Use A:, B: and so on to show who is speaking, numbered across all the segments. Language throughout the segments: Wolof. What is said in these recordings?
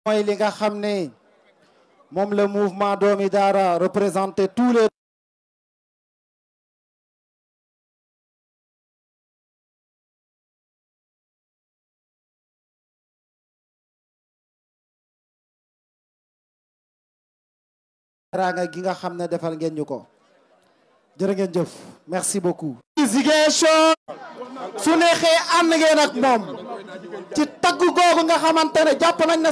A: mooy li nga xam ne moom le mouvement Doomi Daara représenté tous les teraanga gi nga xam ne defal ngeen ñu ko jërë ngeen jëf merci beaucoup. Ziguinchor su neexee ànd ngeen ak moom ci tagg googu nga xamante ne jàpp nañ na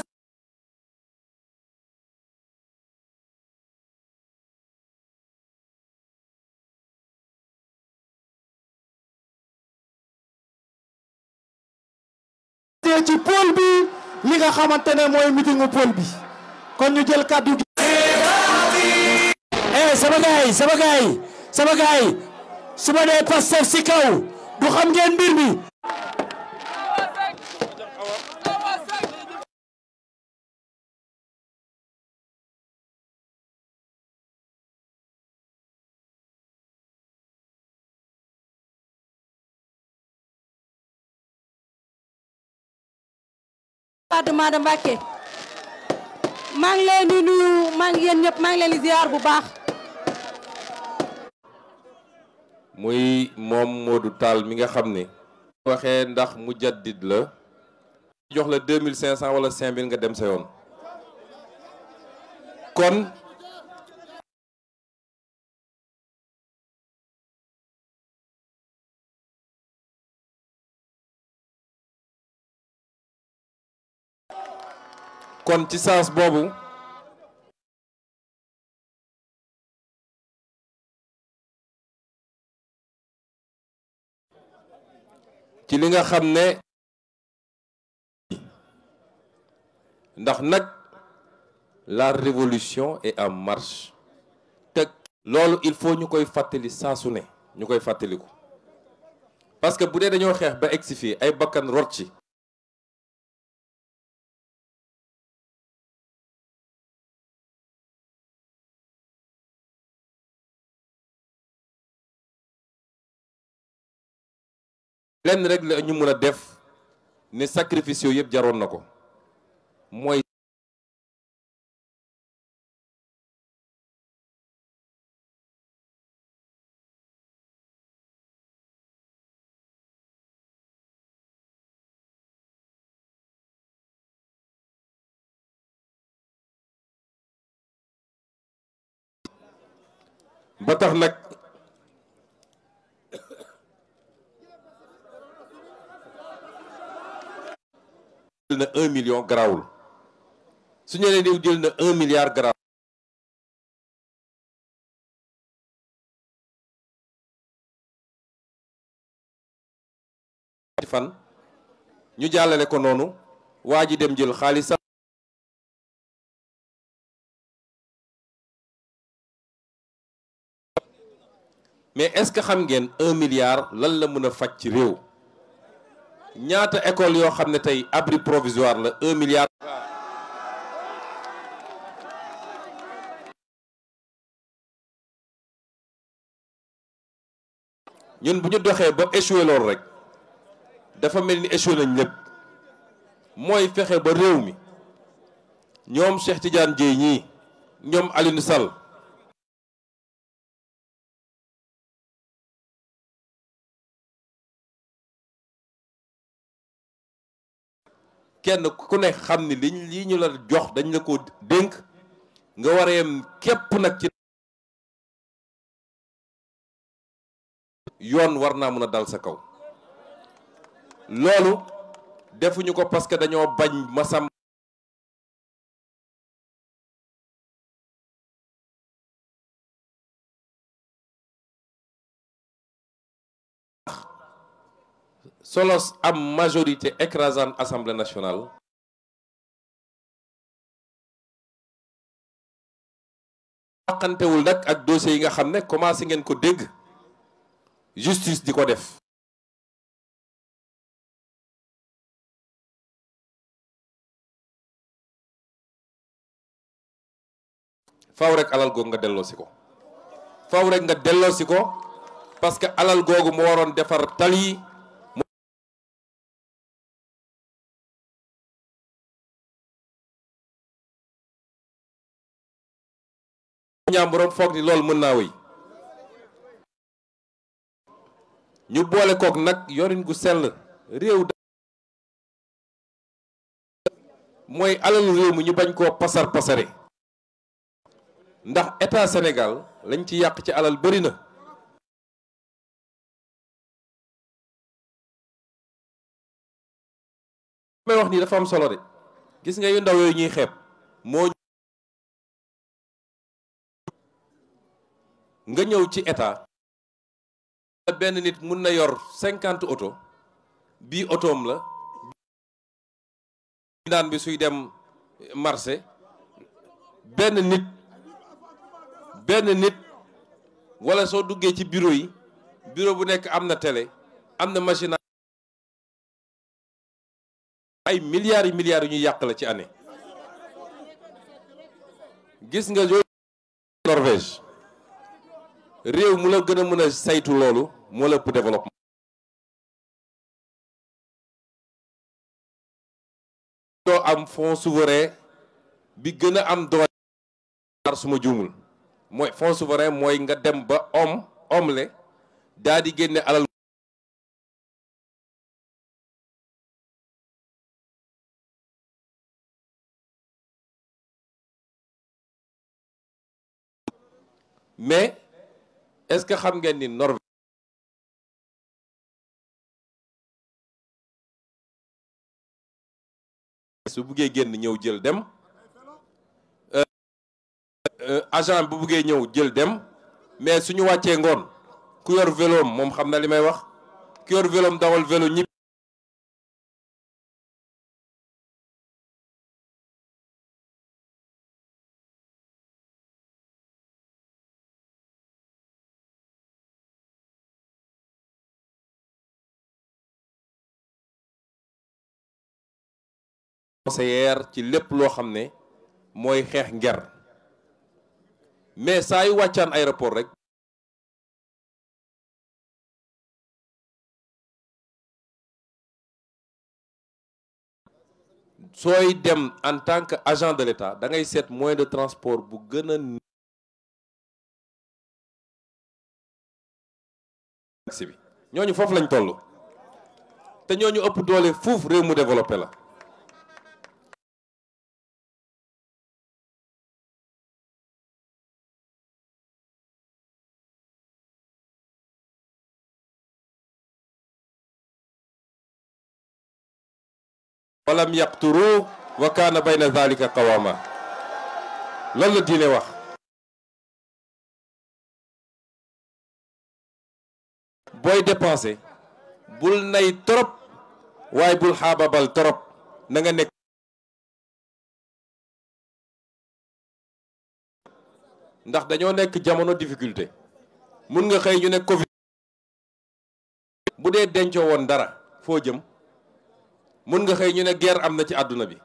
A: ci pôle bi li nga xamante ne mooy meetingu pôle bi kon ñu jël kàddu gi.
B: sama gaay su ma nee Pastef si kaw du xam ngeen mbir mi.
C: département de Mbacké maa ngi leen di nuyu maa ngi yéen ñëpp maa ngi leen di ziar bu baax.
D: muy moom Modou Tall mi nga xam ne waxee ndax mujaddid la jox la 2500 wala 5000 nga dem sa yoon kon ci sens boobu ci li nga xam ne ndax nag la révolution est en marche te loolu il faut ñu koy fàttali saa su ne ñu koy fàttaliku parce que bu dee dañoo xeex ba egsi fii ay bakkan rot ci lenn rek la ñu mën a def ne sacrifice yooyu yëpp jaroon na ko mooy ba tax nag jël na 1 million garaawul su ñu nee diw jël na 1 milliard garaawul fan ñu jàllale ko noonu waa ji dem jël xaalisam mais est-ce que xam ngeen 1 milliard lan la mën a faj ci réew ñaata école yoo xam ne tey abri provisoire la 1 milliard. ñun bu ñu doxee ba échoué loolu rek dafa mel ni échoué nañ lépp mooy fexe ba réew mi ñoom Cheikh Tidiane Dièye ñii ñoom Alioune Sall kenn ku ne xam ni lii ñu la jox dañ la ko dénk nga war a yem képp nag ci yoon war naa mën a dal sa kaw loolu defuñu ko parce que dañoo bañ masam solos am majorité écrasante assemblée nationale waxantewul nag ak dossiers yi nga xam ne commencé ngeen ko dégg justice di ko def faaw rek alal googu nga delloosi ko faaw rek nga delloosi ko parce que alal googu moo waroon defar tali ñàmburam foog ni loolu mën naa wéy ñu boole kook nag yorin gu sell réew mooy alalu réew mi ñu bañ koo pasar pasare ndax état Sénégal lañ ci yàq ci alal bari na may wax nii dafa am solo de gis nga yu ndaw yooyu ñuy xeeb moo nga ñëw ci état benn nit mun na yor 50 oto bii otoom la naan bi suy dem marché benn nit wala soo duggee ci bureau yi bureau bu nekk am na télé am na machine ay milliards yu ñuy yàq la ci année gis nga yooyu Norvège réew mu la gën a mën a saytu loolu moo la ëpp développement doo am fonds souverain bi gën a am doole suma juumul mooy fonds souverain mooy nga dem ba omle daa di génne alal mais est-ce que xam ngeen ni Norvège su buggee génn ñëw jël dem agent bu buggee ñëw jël dem mais suñu wàccee ngoon ku yor véloom moom xam na li may wax ku yor véloom dawal vélo ñibbi conseillère ci lépp loo xam ne mooy xeex nger mais saa yu wàccaan aéroport rek sooy dem en tant que agent de l'État da ngay seet moyen de transport bu gën a taxi bi ñooñu foofu lañ toll te ñooñu ëpp doole fuuf réew mu développé la walam yaqturu wa kaana bayna dhalika qawama loolu la diine wax booy dépenser bul nay trop waaye bul xaababal trop na nga nekk ndax dañoo nekk jamono difficulté mun nga xëy ñu ne Covid bu dee dencoo woon dara foo jëm mun nga xëy ñu ne guerre am na ci àdduna bi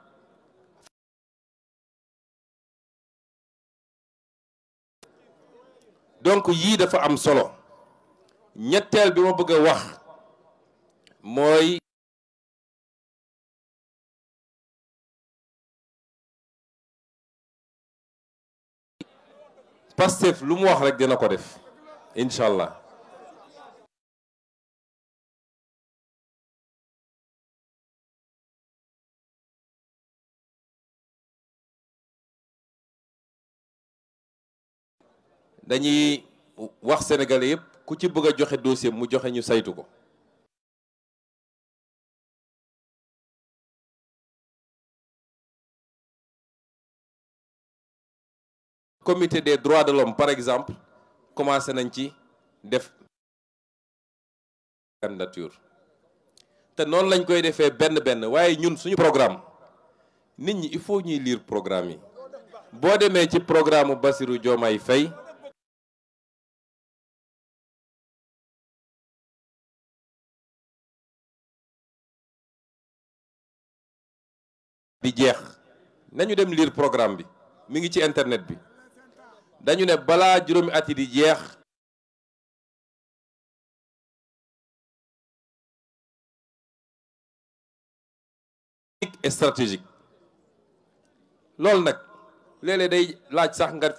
D: donc yii dafa am solo ñetteel bi ma bëgg a wax mooy Pastef lu mu wax rek dina ko def incha allah dañuy wax sénégalais yépp ku ci bëgg a joxe dossier mu joxe ñu saytu ko comité des droits de l'homme par exemple commencé nañ ci def candidature te noonu lañ koy defee benn waaye ñun suñu programme nit ñi il faut ñuy lire programme yi boo demee ci programme Bassirou Diomaye Faye di jeex nañu dem lire programme bi mi ngi ci internet bi dañu ne balaa juróomi at yi di jeex et stratégique loolu nag léeg-léeg day laaj sax nga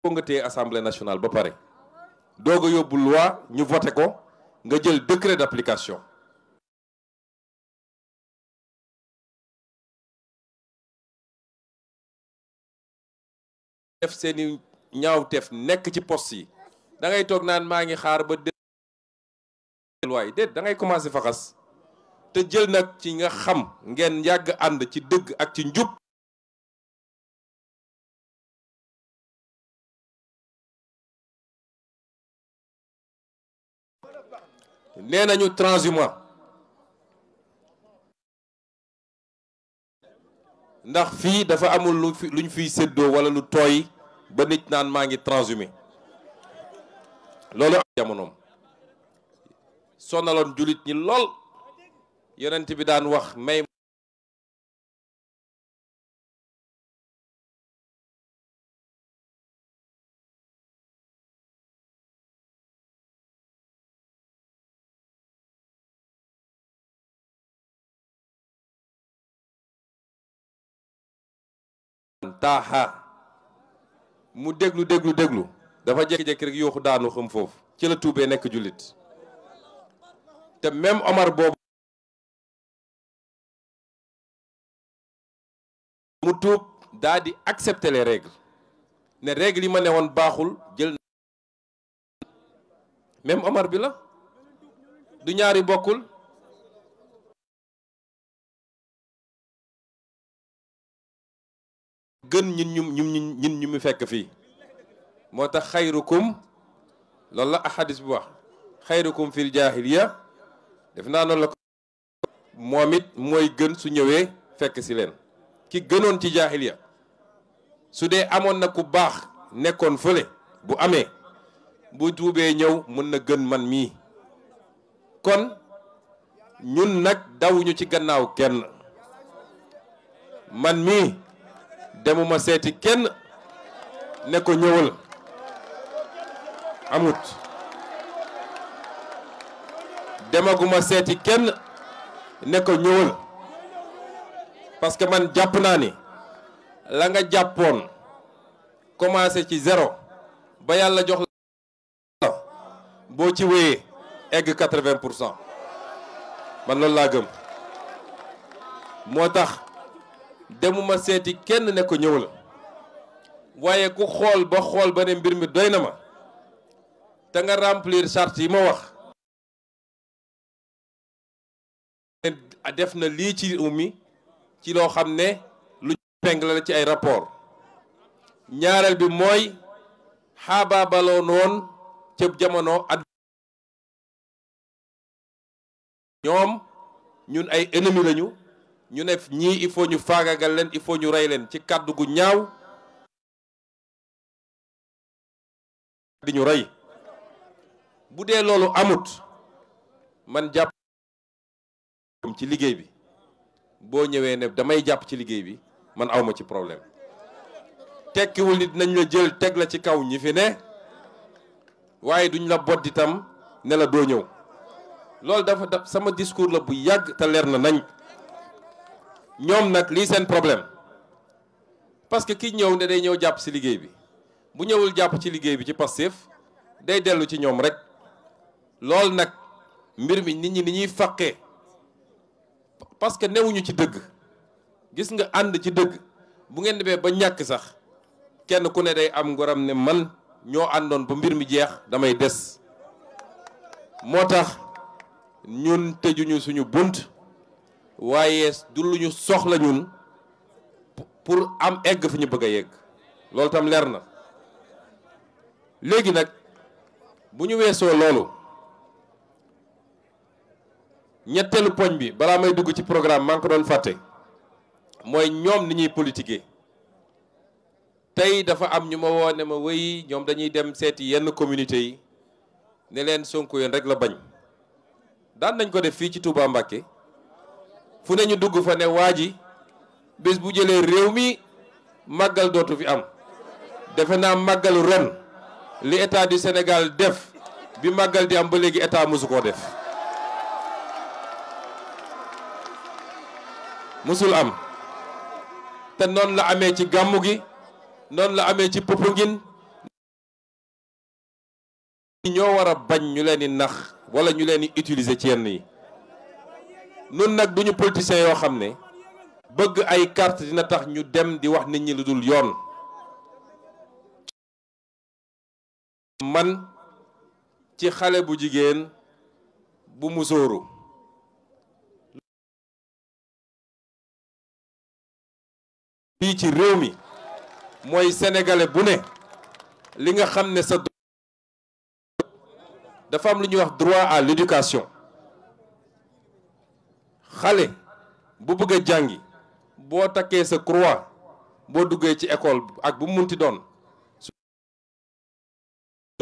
D: foo nga téye assemblée nationale ba pare doog a yóbbu loi ñu voté ko nga jël décret d'application. def seeni ñaawteef nekk ci poste yi da ngay toog naan maa ngi xaar ba loi yi déet da ngay commencé faxas te jël nag ci nga xam ngeen yàgg ànd ci dëgg ak ci njub. nee nañu transhumant ndax fii dafa amul luñ fiy séddoo wala lu tooy ba nit naan maa ngi transhumé loolu jamonoom sonaloon jullit ñi lool yonent bi daan wax may taaxa mu déglu dafa jékki-jékki rek yooxu daanu xam foofu ci la tuubee nekk jullit te même Omar boobu mu tuub daa di accepter les règles ne règles yi ma ne woon baaxul jël même Omar bi la du ñaari bokkul gën ñin ñu mu fekk fii moo tax xayrukum loolu la ahadis bu wax xayrukum fil jaahiliya def naa noonu la ko moom it mooy gën su ñëwee fekk si leen ki gënoon ci jaahiliya su dee amoon na ku baax nekkoon fële bu amee bu tuubee ñëw mën na gën man mii kon ñun nag dawuñu ci gannaaw kenn man mii demuma seeti kenn ne ko ñëwal amut demaguma seeti kenn ne ko ñëwal parce que man jàpp naa ni la nga jàppoon commencé ci zéro ba yàlla jox la boo ci wéyee egg 80% man loolu laa gëm moo tax demuma seeti kenn ne ko ñëwal waaye ku xool ba ne mbir mi doy na ma te nga remplir charte yi ma wax def na lii ci ummi ci loo xam ne lu peng la ci ay rapport ñaareel bi mooy xaabaabaloon woon ca jamono at ñoom ñun ay ennemi lañu ñu ne ñii il faut ñu faagagal leen il faut ñu rey leen ci kàddu gu ñaaw di ñu rey bu dee loolu amut man jàpp ci liggéey bi boo ñëwee ne damay jàpp ci liggéey bi man awma ci problème tekkiwul nit nañ la jël teg la ci kaw ñi fi ne waaye duñ la bodd itam ne la doo ñëw loolu dafa sama discours la bu yàgg te leer na nañ ñoom nag lii seen problème parce que ki ñëw ne day ñëw jàpp ci liggéey bi bu ñëwul jàpp ci liggéey bi ci Pastef day dellu ci ñoom rek loolu nag mbir mi nit ñi ni ñuy faqee parce que newuñu ci dëgg gis nga ànd ci dëgg bu ngeen demee ba ñàkk sax kenn ku ne day am ngoram ne man ñoo àndoon ba mbir mi jeex damay des moo tax ñun tëjuñu suñu bunt waaye du lu ñu soxla ñun pour am egg fi ñu bëgg a yegg loolu tam leer na léegi nag bu ñu weesoo loolu ñetteelu poñ bi balaa may dugg ci programme maa ngi ko doon fàtte mooy ñoom ni ñuy politiquer tey dafa am ñu ma woo ne ma wéy ñoom dañuy dem seeti yenn communauté yi ne leen Sonko yéen rek la bañ daan nañ ko def fii ci Touba Mbacké fu ne ñu dugg fa ne waa ji bés bu jëlee réew mi màggal dootu fi am defe naa màggalu ren li état du Sénégal def bi màggal di am ba léegi état mosu koo def mosul am te noonu la amee ci gàmmu gi noonu la amee ci Popenguine ñoo war a bañ ñu leen di nax wala ñu leen di utiliser ci yenn yi nun nag duñu politiciens yoo xam ne bëgg ay carte dina tax ñu dem di wax nit ñi lu dul yoon. man ci xale bu jigéen bu musóoru fii ci réew mi mooy sénégalais bu ne li nga xam ne sa dafa am lu ñuy wax droit à l'éducation xale bu bëgg a jàngi boo takkee sa croix boo duggee ci école ak bu munti doon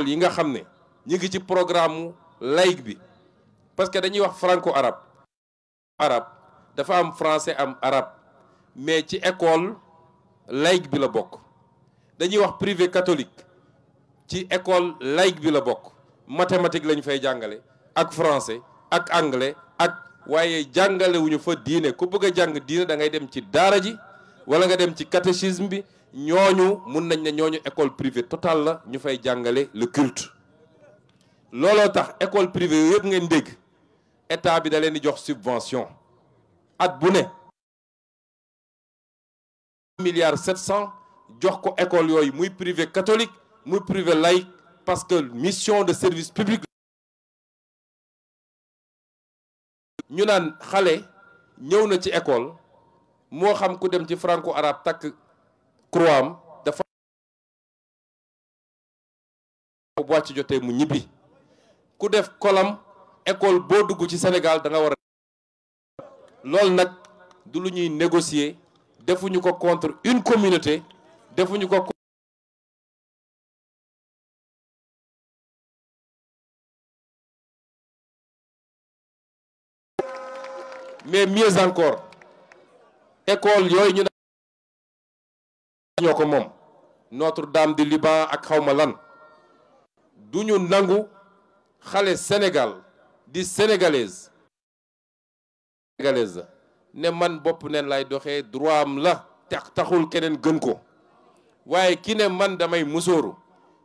D: yi nga xam ne ñu ngi ci programme laïque bi parce que dañuy wax franco-arabe dafa am français am arabe mais ci école laïque bi la bokk dañuy wax privé catholique ci école laïque bi la bokk mathématique lañu fay jàngale ak français ak anglais ak waaye jàngale wuñu fa diine ku bëgg a jàng diine da ngay dem ci daara ji wala nga dem ci catéchisme bi ñooñu mun nañ ne ñooñu école privée totale la ñu fay jàngale le culte looloo tax école privée yooyu yëpp ngeen dégg état bi da leen di jox subvention at bu ne $1,700,000,000 jox ko école yooyu muy privé catholique muy privé laïque parce que mission de service public ñu naan xale ñëw na ci école moo xam ku dem ci franco-arabe takk croix am dafa bu wàcc jotee mu ñibbi ku def kolam école boo dugg ci Sénégal da nga war a loolu nag du lu ñuy négocier defuñu ko contre une communauté defuñu ko mais mieux encore école yooyu ñu ñoo ko moom Notre-Dame du Liban ak xawma lan duñu nangu xale Sénégal di sénégalaise ne man bopp neen lay doxee droit am la taxul keneen gën ko waaye ki ne man damay musóoru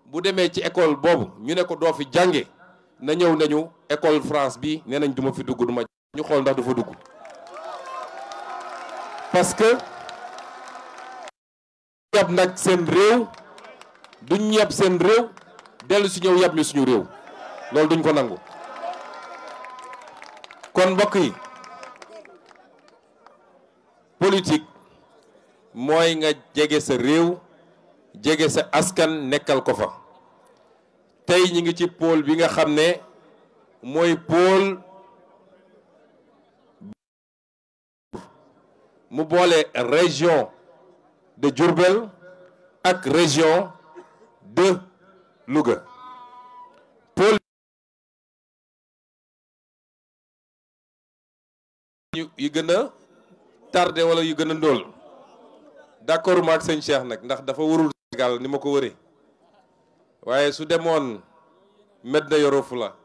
D: bu demee ci école boobu ñu ne ko doo fi jànge na ñëw nañu école France bi nee nañ duma fi dugg duma ñu xool ndax du fa dugg parce que yab nag seen réew duñ yab seen réew dellu si ñëw yab ñu suñu réew loolu duñ ko nangu kon mbokk yi politique mooy nga jege sa réew jege sa askan nekkal ko fa tey ñi ngi ci pôle bi nga xam ne mooy pôle mu boole région de Diourbel ak région de Louga pôle yu gën a tardé wala yu gën a ndóol d'accord ma ak sëñ Cheikh nag ndax dafa warul Sénégal ni ma ko wëree waaye su demoon Medina Yoro Fula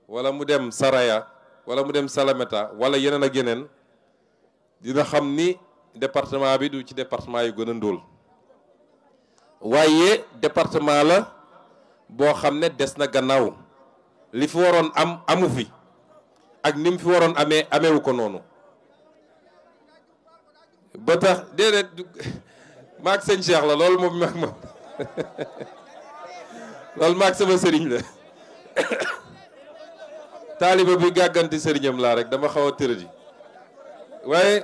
D: wala mu dem Saraya wala mu dem Salamata wala yeneen ak yeneen dina xam ni département bi du ci département yu gën a ndóol waaye département la boo xam ne des na gannaaw li fi waroon am amu fi ak ni mu fi waroon ameewu ko noonu ba tax déedéet maag sëñ Cheikh la loolu moom maag moom loolu maag sama sëriñ la taaliba bi gàgganti sëriñam laa rek dama xaw a tëradi waaye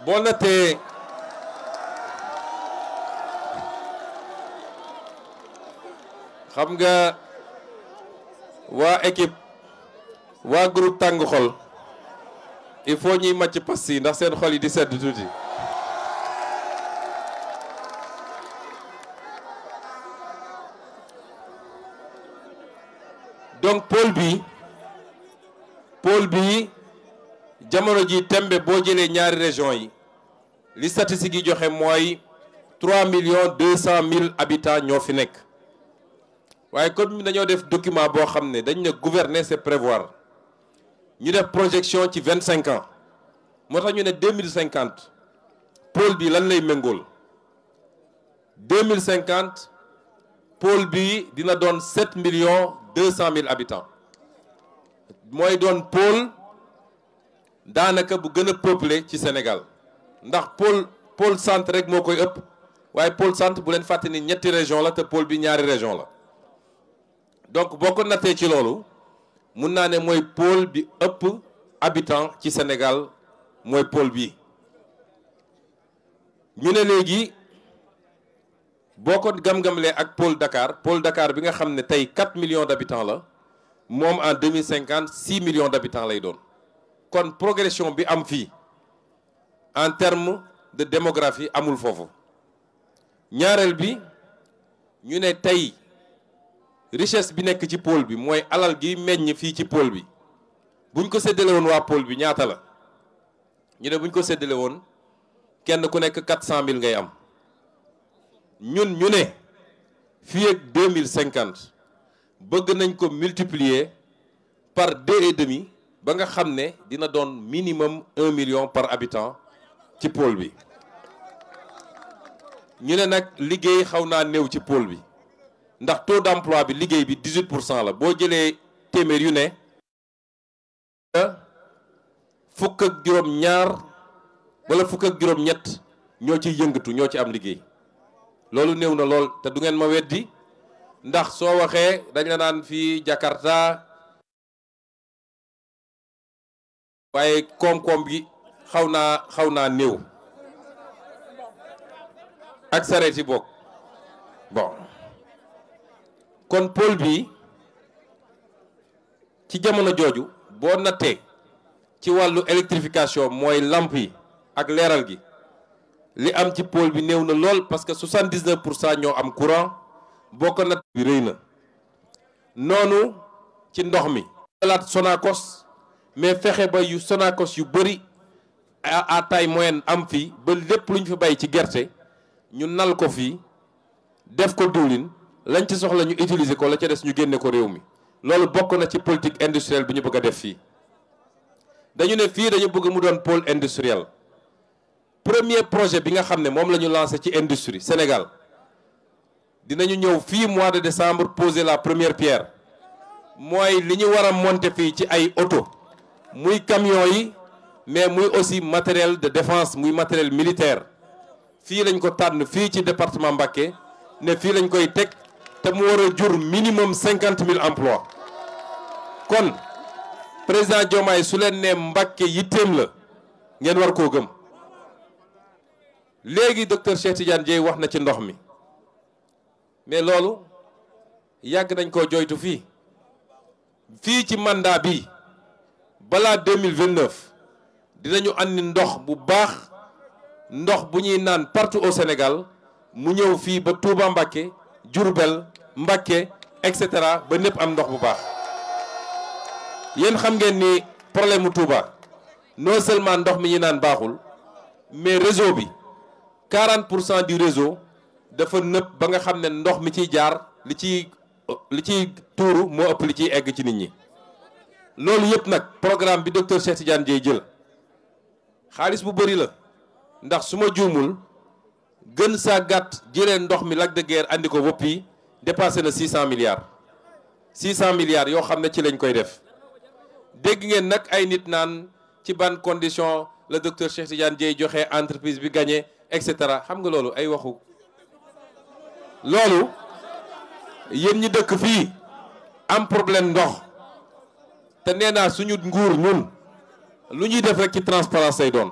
D: boo nattee xam nga waa équipe waa groupe tàng xol il faut ñuy màcc pas yi ndax seen xol yi di sedd tuuti donc pôle bi jamono ji tembe boo jëlee ñaari région yi li statistique yi joxe mooy 3,2 millions habitants ñoo fi nekk waaye comme dañoo def document boo xam ne dañ ne gouverner c'est prévoir ñu def projection ci 25 ans moo tax ñu ne 2050 pôle bi lan lay méngool 2050 pôle bi dina doon 7 200 000 habitants mooy doon pôle daanaka bu gën a peuplé ci Sénégal ndax pôle centre rek moo koy ëpp waaye pôle centre bu leen fàtte ni ñetti région la te pôle bi ñaari région la donc boo ko nattee ci loolu mun naa ne mooy pôle bi ëpp habitant ci Sénégal mooy pôle bi ñu ne léegi boo ko gam-gamlee ak pôle Dakar bi nga xam ne tey 4 millions d'habitants la moom en 2050 6 millions d'habitants lay doon kon progression bi am fii en termes de démographie amul foofu ñaareel bi ñu ne tey richesse bi nekk ci pôle bi mooy alal gi meññ fii ci pôle bi buñ ko séddale woon waa pôle bi ñaata la ñu ne buñ ko séddale woon kenn ku nekk 400 000 ngay am ñun ñu ne fii ak 2050 bëgg nañ ko multiplier par 2,5 ba nga xam ne dina doon minimum 1 million par habitant ci pôle bi ñu ne nag liggéey xaw naa néew ci pôle bi ndax taux d'emploi bi liggéey bi 18% la boo jëlee téeméer yu ne fukk ak juróom-ñaar wala fukk ak juróom-ñett ñoo ciy yëngatu ñoo ci am liggéey loolu néew na lool te du ngeen ma weddi ndax soo waxee dañ la naan fii Jakarta waaye koom-koom bi xaw naa néew ak sareet yi bokk bon kon pôle bi ci jamono jooju boo nattee ci wàllu électrification mooy lamp yi ak leeral gi li am ci pôle bi néew na lool parce que 79% ñoo am courant boo ko natt bi rëy na noonu ci ndox mi laat Sonacos mais fexe ba yu Sonacos yu bëri à taille moyenne am fii ba lépp lu ñu fi bay ci gerte ñu nal ko fii def ko diwlin lañ ci soxla ñu utiliser ko la ca des ñu génne ko réew mi loolu bokk na ci politique industrielle bi ñu bëgg a def fii dañu ne fii dañu bëgg mu doon pôle industriel premier projet bi nga xam ne moom la ñu lancé ci industrie Sénégal dinañu ñëw fii mois de décembre poser la première pierre mooy li ñu war a monter fii ci ay auto muy camion yi mais muy aussi matériel de défense muy matériel militaire fii lañ ko tànn fii ci département Mbacké ne fii lañ koy teg te mu war a jur minimum 50 000 emplois kon président Diomaye su leen ne Mbacké yitteem la ngeen war koo gëm léegi docteur Cheikh Tidiane Dièye wax na ci ndox mi mais loolu yàgg nañ koo joytu fii ci mandat bi balaa 2029 dinañu andi ndox bu baax ndox bu ñuy naan partout au Sénégal mu ñëw fii ba Touba Mbacké Diourbel Mbacké et cetera ba ñëpp am ndox bu baax yéen xam ngeen ni problème mu Touba non seulement ndox mi ñu naan baaxul mais réseau bi 40% du réseau dafa nëpp ba nga xam ne ndox mi ciy jaar li ciy tuuru moo ëpp li ciy egg ci nit ñi loolu yëpp nag programme bi docteur Cheikh Tidiane Dièye jël xaalis bu bëri la ndax su ma juumul gën saa gàtt jëlee ndox mi Lac de Guiers andi ko bopp yi dépassé na 600 milliards 600 milliards yoo xam ne ci lañ koy def dégg ngeen nag ay nit naan ci ban condition la docteur Cheikh Tidiane Dièye joxe entreprise bi gagné et cetera xam nga loolu ay waxu loolu yéen ñi dëkk fii am problème ndox te nee naa suñu nguur ñun lu ñuy def rek ci transparence lay doon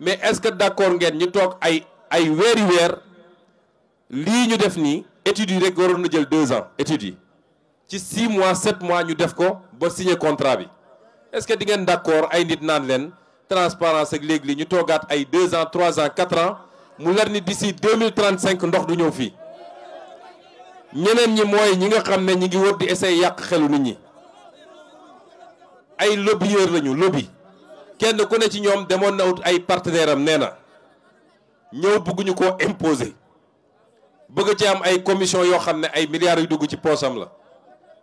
D: mais est-ce que d'accord ngeen ñu toog ay weeri weer lii ñu def nii études yi rek waroon na jël 2 ans études yi ci 6 mois 7 mois ñu def ko ba signer contrat bi est-ce que di ngeen d'accord ay nit naan leen transparence ak léegi li ñu toogaat ay 2 ans 3 ans 4 ans mu leer ni d'ici 2035 ndox du ñëw fii ñeneen ñi mooy ñi nga xam ne ñi ngi wër di essayer yàq xelu nit ñi ay lobbyeur lañu lobby kenn ku ne ci ñoom demoon na ut ay partenaire am nee na ñëw bëgguñu ko imposer bëgg ci am ay commission yoo xam ne ay milliards yu dugg ci poosam la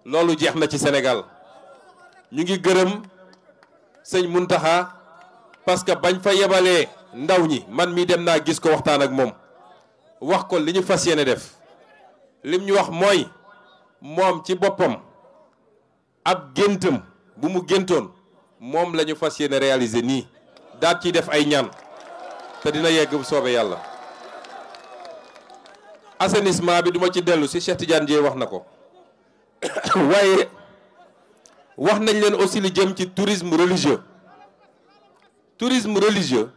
D: loolu jeex na ci Sénégal ñu ngi gërëm sëñ Muntaxa parce que bañ fa yebalee ndaw ñi man mii dem naa gis ko waxtaan ak moom wax ko li ñu fas yéene def lim ñu wax mooy moom ci boppam ab géntam bu mu géntoon moom la ñu fas yéene réaliser nii daal ciy def ay ñaan te dina yegg bu soobee yàlla. assainissement bi duma ci dellu si Cheikh Tidiane Dièye wax na ko waaye wax nañ leen aussi li jëm ci tourisme religieux. tourisme religieux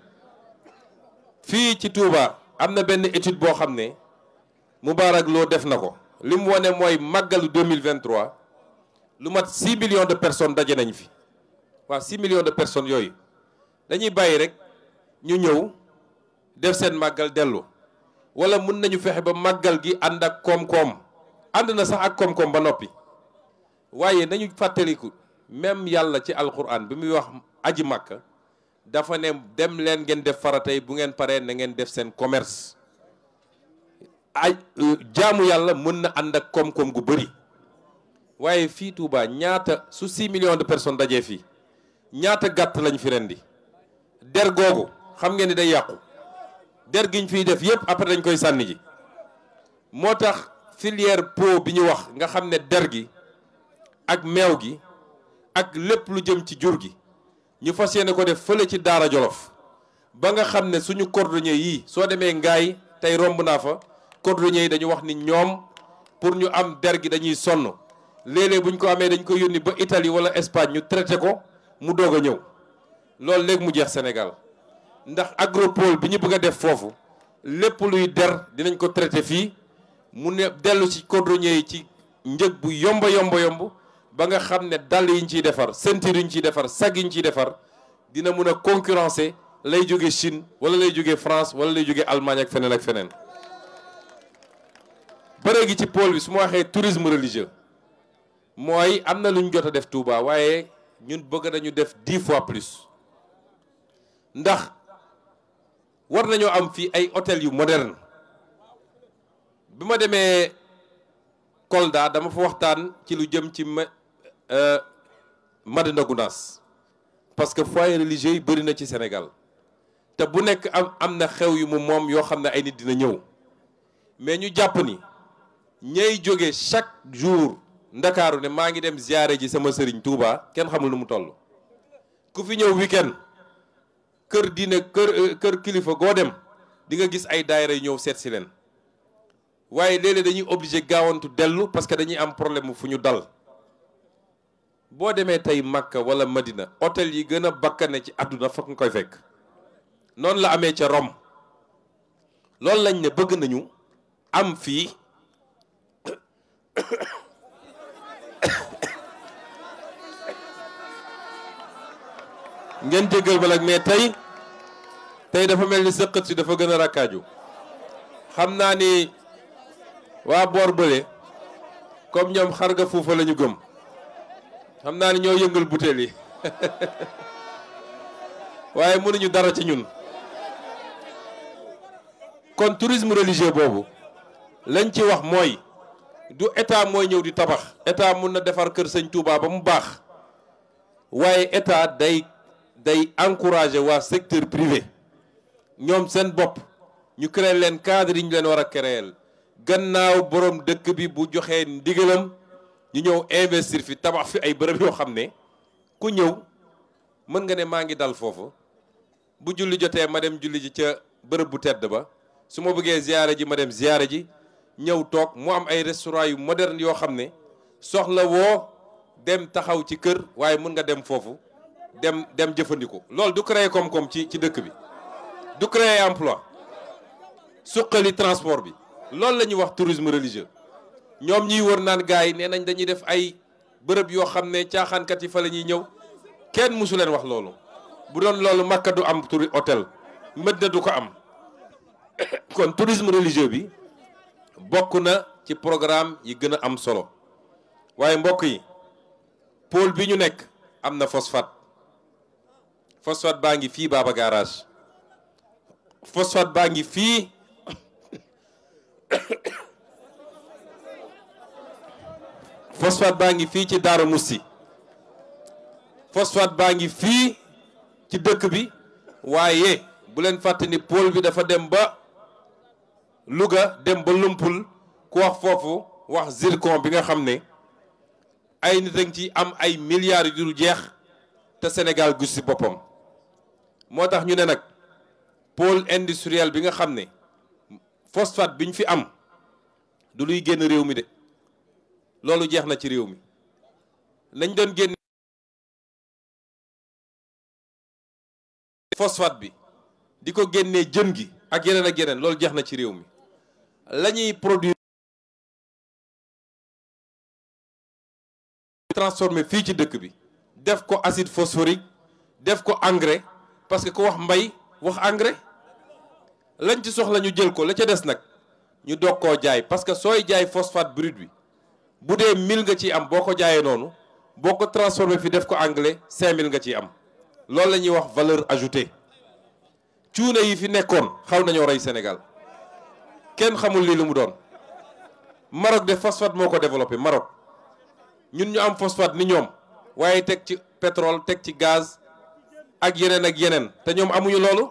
D: fii ci Touba am na benn étude boo xam ne Moubarak Lo def na ko li mu wane mooy màggalu 2023 lu mat 6 millions de personnes daje nañ fi waaw 6 millions de personnes yooyu dañuy bàyyi rek ñu ñëw def seen màggal dellu wala mun nañu fexe ba màggal gi ànd ak koom-koom ànd na sax ak koom-koom ba noppi waaye nañu fàttaliku même yàlla ci alquran bi muy wax aji màkka dafa ne dem leen ngeen def faratay bu ngeen paree na ngeen def seen commerce ay jaamu yàlla mën na ànd ak koom-koom gu bëri waaye fii Touba ñaata su 6 millions de personnes dajee fii ñaata gàtt lañ fi rendi der googu xam ngeen ni day yàqu der giñ fiy def yépp après dañ koy sànni ji moo tax filière peau bi ñu wax nga xam ne der gi ak meew gi ak lépp lu jëm ci jur gi ñu fas yéene ko def fële ci Daara Jolof ba nga xam ne suñu cordonnier yi soo demee ngaay tey romb naa fa cordonnier yi dañu wax ni ñoom pour ñu am der gi dañuy sonn léeg-léeg bu ñu ko amee dañ ko yónni ba Italie wala Espagne ñu traité ko mu doog a ñëw loolu léegi mu jeex Sénégal ndax agropole bi ñu bëgg a def foofu lépp luy der dinañ ko traité fii mu ne dellu ci cordonnier yi ci njëg bu yomba ba nga xam ne dàll yi ñu ciy defar ceinture yi ñu ciy defar sag yi ñu ciy defar dina mun a concurrencer lay jóge Chine wala lay jóge France wala lay jóge Allemagne ak feneen ak feneen. bëre gi ci pôle bi su ma waxee tourisme religieux mooy am na lu ñu jot a def Touba waaye ñun bëgg nañu def 10 fois plus ndax war nañoo am fii ay hôtel yu moderne bi ma demee Kolda dama fa waxtaan ci lu jëm ci Madina Gounass parce que foyer religieux yi bëri na ci Sénégal te bu nekk am na xew yu mu moom yoo xam ne ay nit dina ñëw mais ñu jàpp ni ñay jóge chaque jour ndakaaru ne maa ngi dem ziyaare ji sama sëriñ Touba kenn xamul nu mu toll ku fi ñëw weekend kër diine kër kilifa goo dem di nga gis ay daayira yu ñëw seet si leen waaye léeg-léeg dañuy obligé gaawantu dellu parce que dañuy am problème fu ñu dal boo demee tey Makka wala Madina hôtel yi gën a bakkane ci àdduna fokk nga koy fekk noonu la amee ca Rome loolu lañ ne bëgg nañu am fii ngeen jéggal ba nag mais tey dafa mel ni sëqët si dafa gën a rakkaaju xam naa ni waa boor bële comme ñoom xar nga fuufa la ñu gëm xam naa ni ñoo yëngal butéel yi waaye mënuñu dara ci ñun kon tourisme religieux boobu lañ ci wax mooy du état mooy ñëw di tabax état mun na defar kër sëñ Touba ba mu baax waaye état day encourager waa secteur privé ñoom seen bopp ñu créer leen cadre yi ñu leen war a créer gannaaw borom dëkk bi bu joxee ndigalam ñu ñëw investir fi tabax fi ay bërëb yoo xam ne ku ñëw mën nga ne maa ngi dal foofu bu julli jotee ma dem julli ji ca bërëb bu tedd ba su ma bëggee ziyaare ji ma dem ziyaare ji ñëw toog mu am ay restaurant yu moderne yoo xam ne soxla woo dem taxaw ci kër waaye mën nga dem foofu dem jëfandikoo loolu du créer koom-koom ci dëkk bi du créer emploi suqali transport bi loolu la ñuy wax tourisme religieux ñoom ñiy wër naan gars yi nee nañ dañuy def ay bërëb yoo xam ne caaxaankat yi fa la ñuy ñëw kenn mësu leen wax loolu bu doon loolu Makka du am turi hôtel Medina du ko am kon tourisme religieux bi bokk na ci programme yi gën a am solo waaye mbokk yi pôle bi ñu nekk am na phosphate baa ngi fii Baba Garage phosphate baa ngi fii phosphate baa ngi fii ci Daara Moussi phosphate baa ngi fii ci dëkk bi waaye bu leen fàtte ni pôle bi dafa dem ba Louga dem ba Lumpul ku wax foofu wax zircon bi nga xam ne ay nit a ngi ci am ay milliards yu dul jeex te Sénégal gis ci boppam. moo tax ñu ne nag pôle industriel bi nga xam ne phosphate bi ñu fi am du luy génn réew mi de loolu jeex na ci réew mi lañ doon génne phosphate bi di ko génnee jën gi ak yeneen loolu jeex na ci réew mi la ñuy produire transformé fii ci dëkk bi def ko acide phosphorique def ko engrais parce que ku wax mbay wax engrais lañ ci soxla ñu jël ko la ca des nag ñu doog koo jaay parce que sooy jaay phosphate brut bi bu dee 1000 nga ciy am boo ko jaayee noonu boo ko transformé fi def ko engrais 5000 nga ciy am loolu la ñuy wax valeur ajoutée cuune yi fi nekkoon xaw nañoo rey Sénégal kenn xamul lii lu mu doon Maroc de phosphate moo ko développé Maroc ñun ñu am phosphate ni ñoom waaye teg ci pétrole teg ci gaz ak yeneen te ñoom amuñu loolu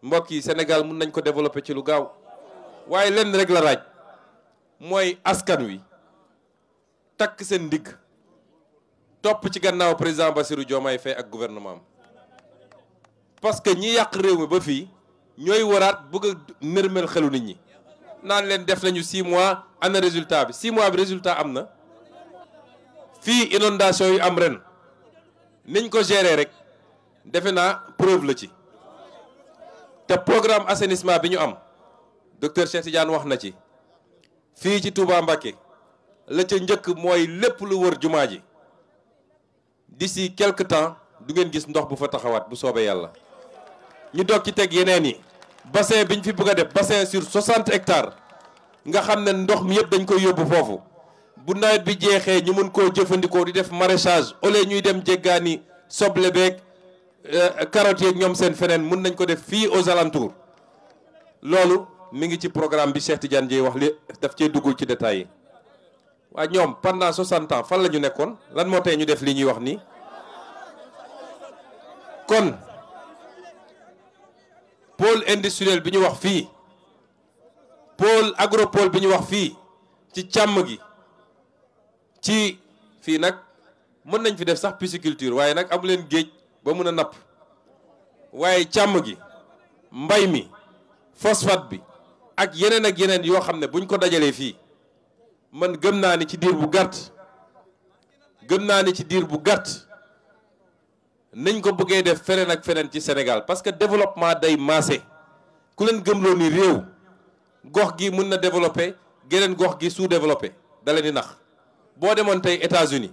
D: mbokk yi Sénégal mun nañ ko développé ci lu gaaw waaye lenn rek la raaj mooy askan wi takk seen ndigg topp ci gannaaw président Bassirou Diomaye Faye ak gouvernement am parce que ñi yàq réew mi ba fii ñooy waraat bëgg a nërmel xelu nit ñi naan leen def nañu 6 mois ana résultat bi 6 mois bi résultat am na fii inondation yu am ren niñ ko gérer rek defe naa preuve la ci te programme assainissement bi ñu am docteur Cheikh Tidiane wax na ci fii ci Touba Mbacké la ca njëkk mooy lépp lu wër jumaa ji d'ici quelque temps du ngeen gis ndox bu fa taxawaat bu soobee yàlla ñu doog ci teg yeneen yi bassin bi ñu fi bëgg a def bassin sur 60 hectares nga xam ne ndox mi yëpp dañ koy yóbbu foofu bu nawet bi jeexee ñu mën koo jëfandikoo di def maraîchage au lieu ñuy dem jéggaani soble beeg carottes yeeg ñoom seen feneen mën nañ ko def fii aux alentours loolu mi ngi ci programme bi Cheikh Tidiane Dièye wax li daf cee duggul ci détails yi waaye ñoom pendant 60 ans fan la ñu nekkoon lan moo tey ñu def li ñuy wax nii kon pôle industriel bi ñu wax fii pôle agropole bi ñu wax fii ci càmm gi ci fii nag mën nañ fi def sax pisciculture waaye nag amu leen géej ba mën a napp waaye càmm gi mbay mi phosphate bi ak yeneen yoo xam ne buñ ko dajalee fii man gëm naa ni ci diir bu gàtt nañ ko bëggee def feneen ak feneen ci Sénégal parce que développement day maase ku leen gëmloo ni réew gox gi mën na développer geneen gox gi sous-développé da leen di nax boo demoon tey États-Unis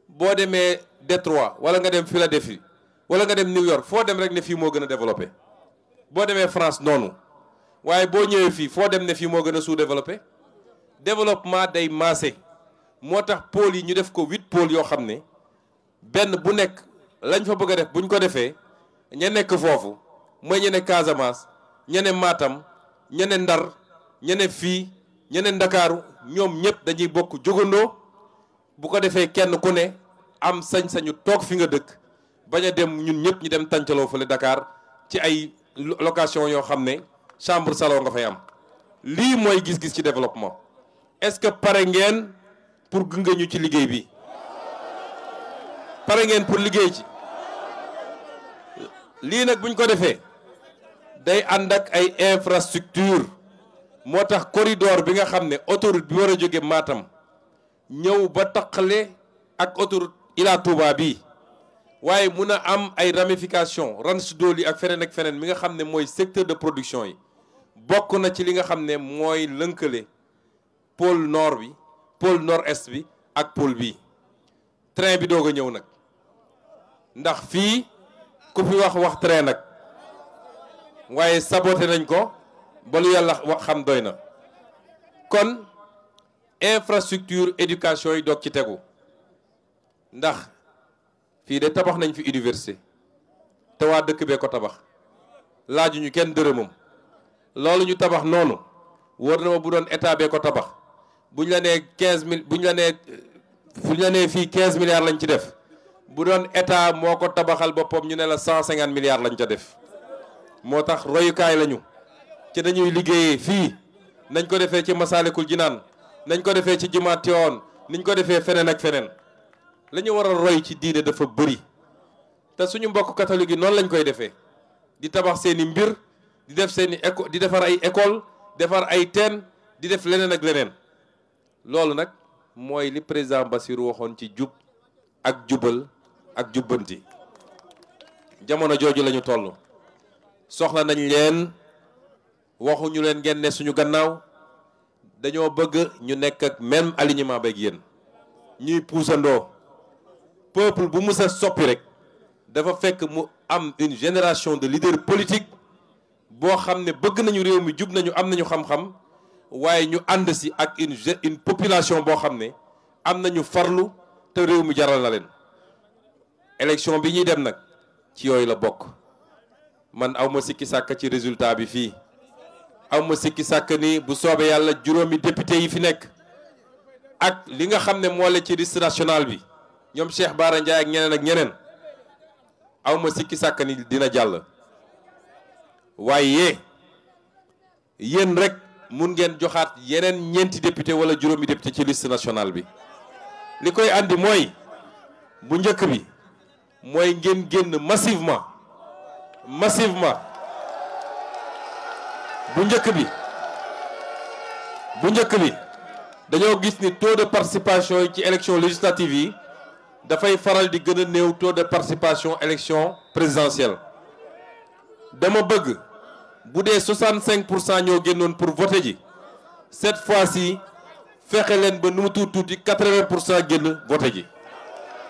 D: boo demee Détroit wala nga dem Philadelphie wala nga dem New York foo dem rek ne fii moo gën a développé boo demee France noonu waaye boo ñëwee fii foo dem ne fii moo gën a sous-développé développement day maase moo tax pôles yi ñu def ko 8 pôles yoo xam ne benn bu nekk lañ fa bëgg a def buñ ko defee ña nekk foofu mooy ñene Casamance ñene Matam ñene Ndar ñene fii ñene Ndakaaru ñoom ñëpp dañuy bokk jógandoo bu ko defee kenn ku ne am sañ-sañu toog fi nga dëkk bañ a dem ñun ñëpp ñu dem tàncaloo fële Dakar ci ay location yoo xam ne chambre salon nga fay am lii mooy gis-gis ci développement est-ce que pare ngeen pour gunge ñu ci liggéey bi pare ngeen pour liggéey ci lii nag buñ ko defee day ànd ak ay infrastructure moo tax corridor bi nga xam ne autoroute bi war a jóge Matam ñëw ba taqale ak autoroute Ila Touba bi waaye mun a am ay ramification Ranch Doli ak feneen mi nga xam ne mooy secteur de production yi bokk na ci li nga xam ne mooy lënkale pôle nord bi pôle nord-est bi ak pôle bi train bi doog a ñëw nag ndax fii ku fi wax train nag waaye saboté nañ ko ba lu yàlla wax xam doy na kon infrastructure éducation yi doog ci tegu ndax fii de tabax nañ fi université te waa dëkk bee ko tabax laajuñu kenn dërëmam loolu ñu tabax noonu wóor na ma bu doon état bee ko tabax buñ la nee 15000 buñ la nee fii 15 milliards lañ ci def bu doon état moo ko tabaxal boppam ñu ne la 150 milliards lañ ca def moo tax royukaay lañu ci dañuy liggéeyee fii nañ ko defee ci Masaalikul Jinaan nañ ko defee ci jumaa Tiwaawan niñ ko defee feneen ak feneen la ñu war a roy ci diine dafa bëri te suñu mbokk catholique yi noonu lañ koy defee di tabax seeni mbir di def seeni di defar ay école defar ay teen di def leneen ak leneen loolu nag mooy li président Bassirou waxoon ci jub ak jubal ak jubbanti jamono jooju la ñu toll soxla nañ leen waxuñu leen ngeen ne suñu gannaaw dañoo bëgg ñu nekk ak même alignement beeg yéen ñuy puusandoo peuple bu mus a soppi rek dafa fekk mu am une génération de leaders politiques boo xam ne bëgg nañu réew mi jub nañu am nañu xam-xam waaye ñu ànd si ak une population boo xam ne am nañu farlu te réew mi jaral na leen élection bi ñuy dem nag ci yooyu la bokk man aw ma sikki sàkk ci résultat bi fii aw ma sikki sàkk ni bu soobee yàlla juróomi député yi fi nekk ak li nga xam ne moo la ci liste nationale bi ñoom Cheikh Bara Ndiaye ak ñeneen aw ma sikki sàkk ni dina jàll waaye yéen rek mun ngeen joxaat yeneen ñeenti député wala juróomi député ci liste nationale bi li koy andi mooy bu njëkk bi mooy ngeen génn massivement bu njëkk bi dañoo gis ni taux de participation yi ci élection législative yi dafay faral di gën a néew taux de participation élection présidentielle dama bëgg bu dee 65% ñoo génnoon pour voter ji cette fois-ci fexe leen ba nu mu tuuti 80% génn voter ji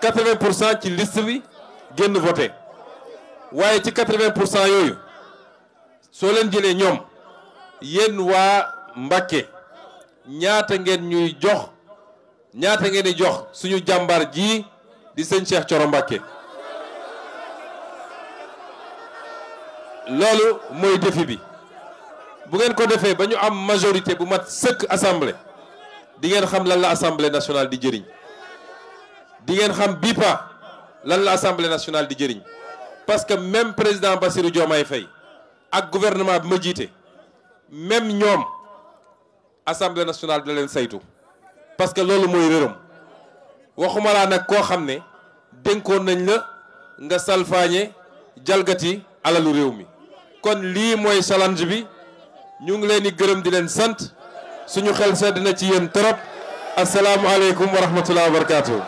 D: 80% ci liste bi génn voter waaye ci 80% yooyu soo leen jëlee ñoom yéen waa Mbacké ñaata ngeen di jox suñu jàmbaar ji di sëñ Cheikh Thioro Mbacké loolu mooy défi bi bu ngeen ko defee ba ñu am majorité bu mat sëkk assemblée di ngeen xam lan la assemblée nationale di jëriñ di ngeen xam BIPA lan la assemblée nationale di jëriñ parce que même président Bassirou Diomaye Faye ak gouvernement bi ma jiite même ñoom assemblée nationale da leen saytu parce que loolu mooy réeram waxuma laa nag koo xam ne dénkoon nañ la nga salfaañe jalgati alalu réew mi kon lii mooy challenge bi ñu ngi leen di gërëm di leen sant suñu xel sedd na ci yéen trop asalaamualeykum wa rahmatulah wa barakaatu.